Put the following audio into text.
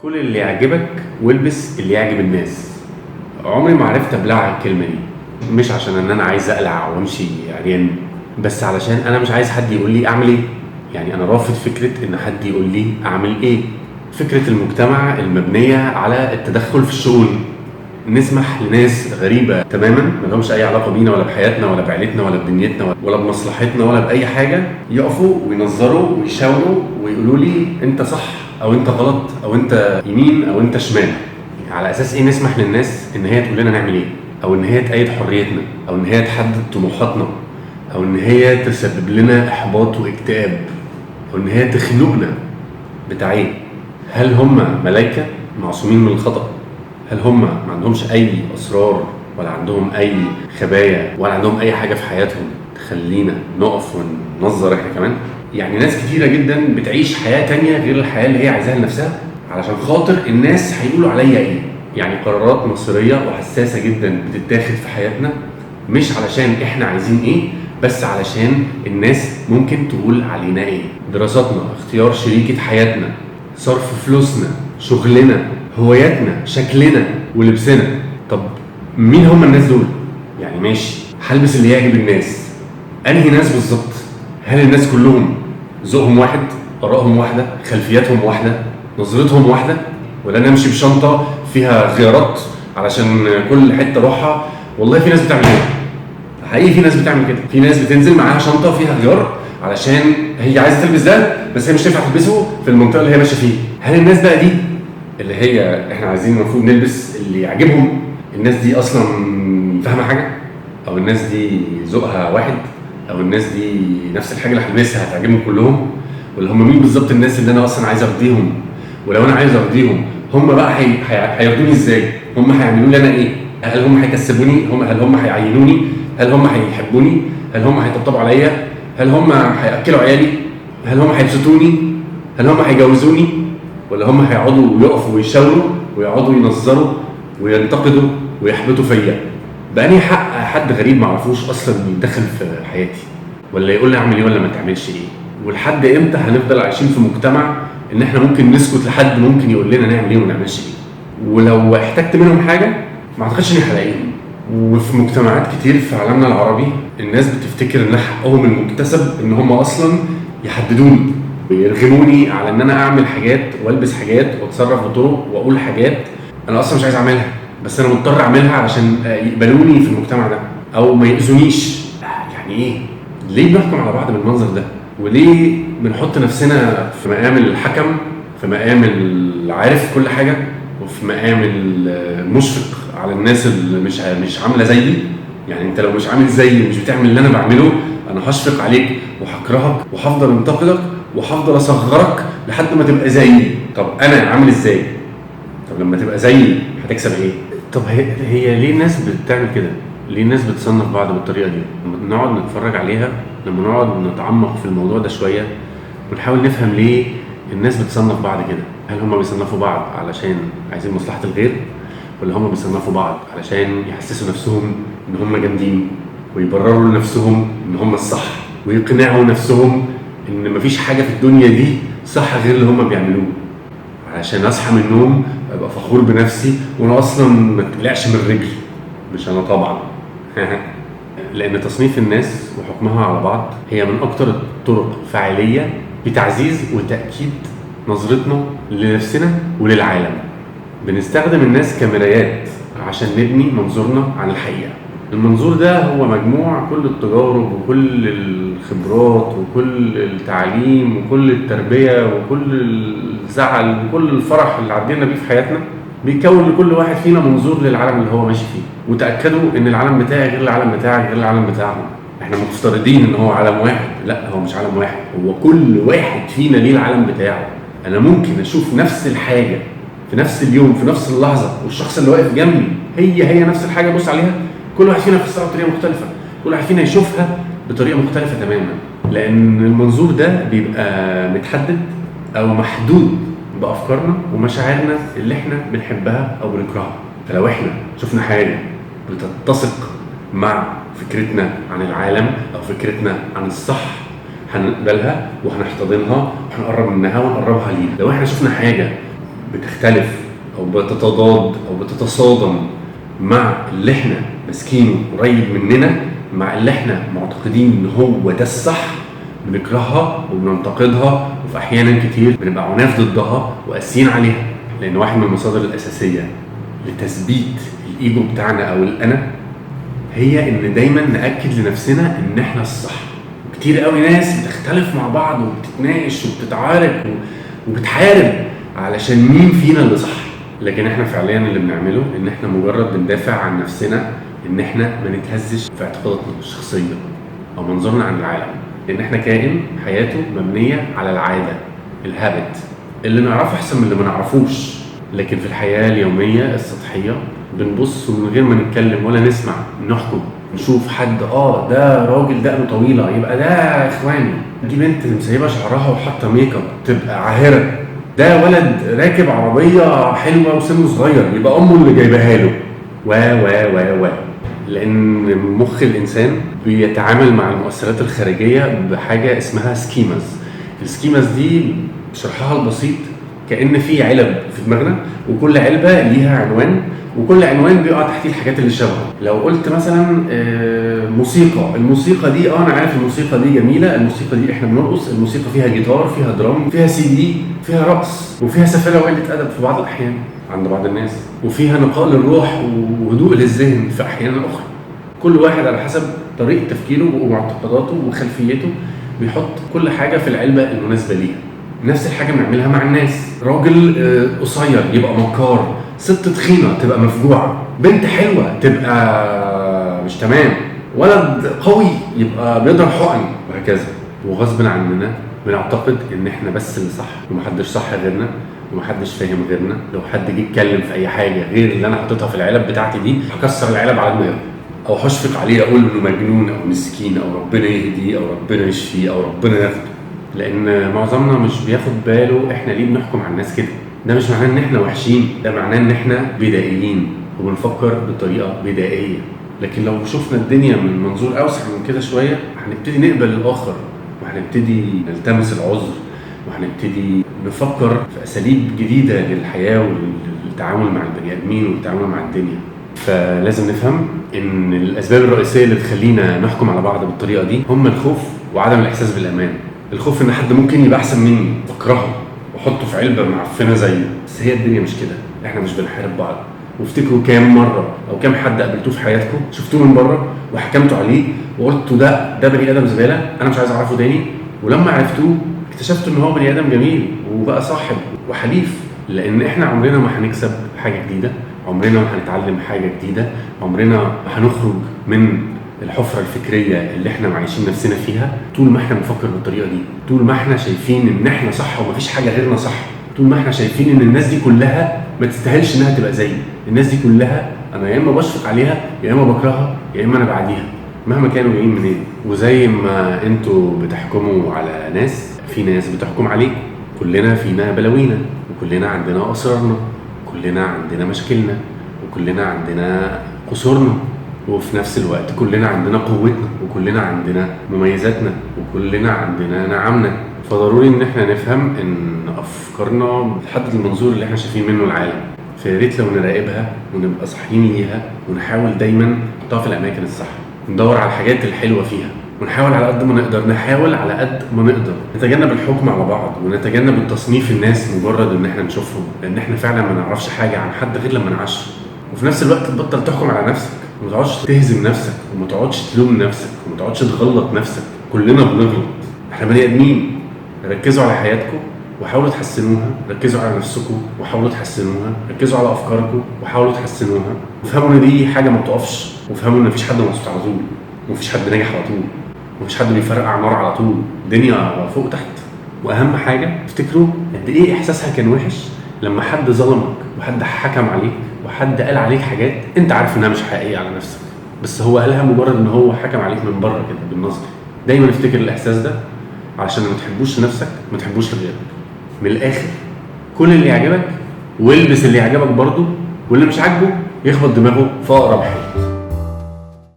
كل اللي يعجبك والبس اللي يعجب الناس. عمري ما عرفت ابلع الكلمة دي، مش عشان ان انا عايز اقلع وامشي عريان، بس علشان انا مش عايز حد يقول لي اعمل ايه. يعني انا رافض فكرة ان حد يقول لي اعمل ايه. فكرة المجتمع المبنية على التدخل في الشؤون، نسمح لناس غريبة تماما ما لهمش اي علاقة بينا ولا بحياتنا ولا بعيلتنا ولا بدنيتنا ولا بمصلحتنا ولا باي حاجة، يقفوا وينظروا ويشاوروا ويقولوا لي انت صح او انت غلط او انت يمين او انت شمال. على اساس ايه نسمح للناس ان هي تقول لنا نعمل ايه، او ان هي تأيد حريتنا، او ان هي تحدد طموحاتنا، او ان هي تسبب لنا احباط واكتئاب، او ان هي تخنقنا؟ بتاع ايه؟ هل هم ملائكة معصومين من الخطأ؟ هل هم ما عندهمش اي اسرار ولا عندهم اي خبايا ولا عندهم اي حاجة في حياتهم تخلينا نقف وننظر احنا كمان؟ يعني ناس كتيرة جدا بتعيش حياة تانية غير الحياة اللي هي عايزاها لنفسها علشان خاطر الناس هيقولوا عليا ايه. يعني قرارات مصيرية وحساسه جدا بتتاخد في حياتنا مش علشان احنا عايزين ايه، بس علشان الناس ممكن تقول علينا ايه. دراستنا، اختيار شريكة حياتنا، صرف فلوسنا، شغلنا، هواياتنا، شكلنا ولبسنا. طب مين هم الناس دول؟ يعني ماشي هلبس اللي يعجب الناس، انهي ناس بالظبط؟ هل الناس كلهم ذوقهم واحد، ارائهم واحدة، خلفياتهم واحدة، نظرتهم واحدة؟ ولا انا امشي بشنطه فيها خيارات علشان كل حتة اروحها؟ والله في ناس بتعمل كده، حقيقي في ناس بتعمل كده. في ناس بتنزل معاها شنطه فيها غيار علشان هي عايزه تلبس ده بس هي مش تنفع تلبسه في المنطقة اللي هي ماشية فيها. هل الناس بقى دي اللي هي احنا عايزين المفروض نلبس اللي يعجبهم، الناس دي اصلا فاهمه حاجة؟ او الناس دي ذوقها واحد؟ او الناس دي نفس الحاجة اللي هلبسها هتعجبهم كلهم؟ ولا هم مين بالظبط الناس اللي انا اصلا عايز ارضيهم؟ ولو انا عايز ارضيهم هم بقى هيرضوني ازاي؟ هم هيعملوا لي انا ايه؟ هل هم هيكسبوني؟ هل هم هيعينوني؟ هل هم هيحبوني؟ هل هم هيطبطبوا عليا؟ هل هم هياكلوا عيالي؟ هل هم هيبسطوني؟ هل هم هيجوزوني؟ ولا هم هيقعدوا ويقفوا ويشاوروا ويقعدوا ينظروا وينتقدوا ويحبطوا فيا؟ بأني حق حد غريب ما اعرفوش اصلا يتدخل في حياتي ولا يقول لي اعمل ايه ولا ما تعملش ايه؟ ولحد امتى هنفضل عايشين في مجتمع ان احنا ممكن نسكت لحد ممكن يقول لنا نعمل ايه وما نعملش ايه؟ ولو احتجت منهم حاجة ما اعتقدش اني هلاقيهم. وفي مجتمعات كتير في عالمنا العربي الناس بتفتكر ان حقهم المكتسب ان هم اصلا يحددوني ويرغموني على ان انا اعمل حاجات والبس حاجات واتصرف بطرق واقول حاجات انا اصلا مش عايز اعملها، بس انا مضطر اعملها علشان يقبلوني في المجتمع ده او ما يأذونيش. يعني ايه؟ ليه بنحكم على بعض بالمنظر ده؟ وليه بنحط نفسنا في مقام الحكم، في مقام العارف كل حاجة، وفي مقام المشفق على الناس اللي مش عامله زيي؟ يعني انت لو مش عامل زيي ومش بتعمل اللي انا بعمله انا هشفق عليك وهكرهك وهفضل انتقدك وهفضل اصغرك لحد ما تبقى زيي. طب انا عامل ازاي؟ طب لما تبقى زيي هتكسب ايه؟ طب هي ليه الناس بتعمل كده؟ ليه الناس بتصنف بعض بالطريقة دي؟ لما نقعد نتفرج عليها، لما نقعد نتعمق في الموضوع ده شوية ونحاول نفهم ليه الناس بتصنف بعض كده. هل هم بيصنفوا بعض علشان عايزين مصلحة الغير، ولا هم بيصنفوا بعض علشان يحسسوا نفسهم ان هم جامدين ويبرروا لنفسهم ان هم الصح ويقنعوا نفسهم ان مفيش حاجة في الدنيا دي صح غير اللي هم بيعملوه؟ علشان اصحى من النوم ابقى فخور بنفسي وانا اصلا ما اتقلعش من رجلي، مش انا طبعا. لان تصنيف الناس وحكمها على بعض هي من اكتر الطرق فاعلية بتعزيز وتاكيد نظرتنا لنفسنا وللعالم. بنستخدم الناس كمرايات عشان نبني منظورنا عن الحقيقة. المنظور ده هو مجموع كل التجارب وكل الخبرات وكل التعليم وكل التربية وكل الزعل وكل الفرح اللي عدينا بيه في حياتنا، بيكون لكل واحد فينا منظور للعالم اللي هو ماشي فيه. وتأكدوا ان العالم بتاعي غير العالم بتاعك غير العالم بتاعهم. احنا مفترضين ان هو عالم واحد، لا هو مش عالم واحد، هو كل واحد فينا ليه العالم بتاعه. انا ممكن اشوف نفس الحاجة في نفس اليوم في نفس اللحظة، والشخص اللي واقف جنبي هي نفس الحاجة بص عليها، كل واحد فينا يفسرها بطريقة مختلفة، كل واحد فينا يشوفها بطريقة مختلفة تماما، لان المنظور ده بيبقى متحدد او محدود بافكارنا ومشاعرنا اللي احنا بنحبها او بنكرهها. فلو احنا شفنا حاجة بتتسق مع فكرتنا عن العالم او فكرتنا عن الصح هنقبلها وهنحتضنها وهنقرب منها ونقربها لينا. لو احنا شفنا حاجة بتختلف او بتتضاد او بتتصادم مع اللي احنا ماسكينه قريب مننا، مع اللي احنا معتقدين ان هو ده الصح، بنكرهها وبننتقدها، وفي احيانا كتير بنبقى عناف ضدها وقاسيين عليها. لان واحد من المصادر الاساسية لتثبيت الايجو بتاعنا او الانا هي ان دايما ناكد لنفسنا ان احنا الصح. كتير قوي ناس بتختلف مع بعض وبتتناقش وبتتعارك وبتحارب علشان مين فينا اللي صح، لكن احنا فعليا اللي بنعمله ان احنا مجرد بندافع عن نفسنا، ان احنا ما نتهزش في اعتقاداتنا الشخصية او منظورنا عن العالم، لان احنا كائن حياته مبنية على العادة، ال habit، اللي نعرفه احسن من اللي ما نعرفوش. لكن في الحياة اليومية السطحية بنبص ومن غير ما نتكلم ولا نسمع نحكم، نشوف حد ده راجل دقنه طويلة يبقى ده اخواني، دي بنت مسيبه شعرها وحاطه make up تبقى عاهره، ده ولد راكب عربية حلوة وسنة صغير يبقى امه اللي جايباها له، و و و و لان مخ الانسان بيتعامل مع المؤثرات الخارجية بحاجة اسمها schemas. ال schemas دي شرحها البسيط كأن في علب في دماغنا، وكل علبة ليها عنوان، وكل عنوان بيقع تحتيه الحاجات اللي شبهه. لو قلت مثلا موسيقى، الموسيقى دي انا عارف الموسيقى دي جميلة، الموسيقى دي احنا بنرقص، الموسيقى فيها جيتار، فيها drum، فيها سي دي، فيها رقص، وفيها سفاله وقلة ادب في بعض الاحيان عند بعض الناس، وفيها نقاء للروح وهدوء للذهن في احيان اخرى. كل واحد على حسب طريقه تفكيره ومعتقداته وخلفيته بيحط كل حاجة في العلبة المناسبة ليها. نفس الحاجة بنعملها مع الناس، راجل قصير يبقى مكار، ست تخينة تبقى مفجوعه، بنت حلوة تبقى مش تمام، ولد قوي يبقى بيضرب حقن، وهكذا. وغصب عننا بنعتقد ان احنا بس اللي صح ومحدش صح غيرنا ومحدش فاهم غيرنا. لو حد جه اتكلم في اي حاجة غير اللي انا حاططها في العلب بتاعتي دي هكسر العلب على دماغه، او هشفق عليه، اقول انه مجنون او مسكين او ربنا يهديه او ربنا يشفيه او ربنا ياخده. لان معظمنا مش بياخد باله احنا ليه بنحكم على الناس كده. ده مش معناه ان احنا وحشين، ده معناه ان احنا بدائيين وبنفكر بطريقة بدائية. لكن لو شفنا الدنيا من منظور اوسع من كده شوية هنبتدي نقبل الاخر، وهنبتدي نلتمس العذر، وهنبتدي نفكر في اساليب جديدة للحياة وللتعامل مع البني ادمين والتعامل مع الدنيا. فلازم نفهم ان الاسباب الرئيسية اللي تخلينا نحكم على بعض بالطريقة دي هم الخوف وعدم الاحساس بالامان. الخوف ان حد ممكن يبقى احسن مني واكرهه واحطه في علبة معفنه زيه، بس هي الدنيا مش كده، احنا مش بنحارب بعض. وافتكروا كام مرة او كام حد قابلتوه في حياتكم شفتوه من بره وحكمتوا عليه وقلتوا ده بني ادم زبالة، انا مش عايز اعرفه تاني، ولما عرفتوه اكتشفتوا ان هو بني ادم جميل وبقى صاحب وحليف. لان احنا عمرنا ما هنكسب حاجة جديدة، عمرنا ما هنتعلم حاجة جديدة، عمرنا ما هنخرج من الحفرة الفكرية اللي احنا معايشين نفسنا فيها طول ما احنا بنفكر بالطريقة دي، طول ما احنا شايفين ان احنا صح ومفيش حاجة غيرنا صح، طول ما احنا شايفين ان الناس دي كلها ما تستاهلش انها تبقى زيي، الناس دي كلها انا يا اما بشفق عليها يا اما بكرهها يا اما انا بعديها مهما كانوا جايين منين. وزي ما انتوا بتحكموا على ناس، في ناس بتحكم عليكم. كلنا فينا بلاوينا، وكلنا عندنا اسرارنا، كلنا عندنا مشاكلنا، وكلنا عندنا قصورنا، وفي نفس الوقت كلنا عندنا قوتنا، وكلنا عندنا مميزاتنا، وكلنا عندنا نعمنا. فضروري ان احنا نفهم ان افكارنا بتحدد المنظور اللي احنا شايفين منه العالم، فياريت لو نراقبها ونبقى صاحيين ليها، ونحاول دايما نحطها في الاماكن الصح، ندور على الحاجات الحلوة فيها، ونحاول على قد ما نقدر، نحاول على قد ما نقدر نتجنب الحكم على بعض، ونتجنب التصنيف الناس مجرد ان احنا نشوفهم، لان احنا فعلا ما نعرفش حاجة عن حد غير لما نعيشه. وفي نفس الوقت تبطل تحكم على نفسك، وما تقعدش تهزم نفسك، وما تقعدش تلوم نفسك، وما تقعدش تغلط نفسك. كلنا بنغلط، احنا بني ادمين. ركزوا على حياتكم وحاولوا تحسنوها، ركزوا على نفسكم وحاولوا تحسنوها، ركزوا على افكاركم وحاولوا تحسنوها، وافهموا ان دي حاجة ما بتقفش، وافهموا ان مفيش حد مبسوط على طول، ومفيش حد ناجح على طول، ومفيش حد بيفرقع نار على طول، الدنيا فوق تحت. واهم حاجة افتكروا قد ايه احساسها كان وحش لما حد ظلمك وحد حكم عليك وحد قال عليك حاجات انت عارف انها مش حقيقية على نفسك، بس هو قالها مجرد ان هو حكم عليك من بره كده بالنظر. دايما افتكر الاحساس ده، عشان ما تحبوش لنفسك ما تحبوش لغيرك. من الاخر كل اللي يعجبك والبس اللي يعجبك برضه، واللي مش عاجبه يخبط دماغه في اقرب حاجة.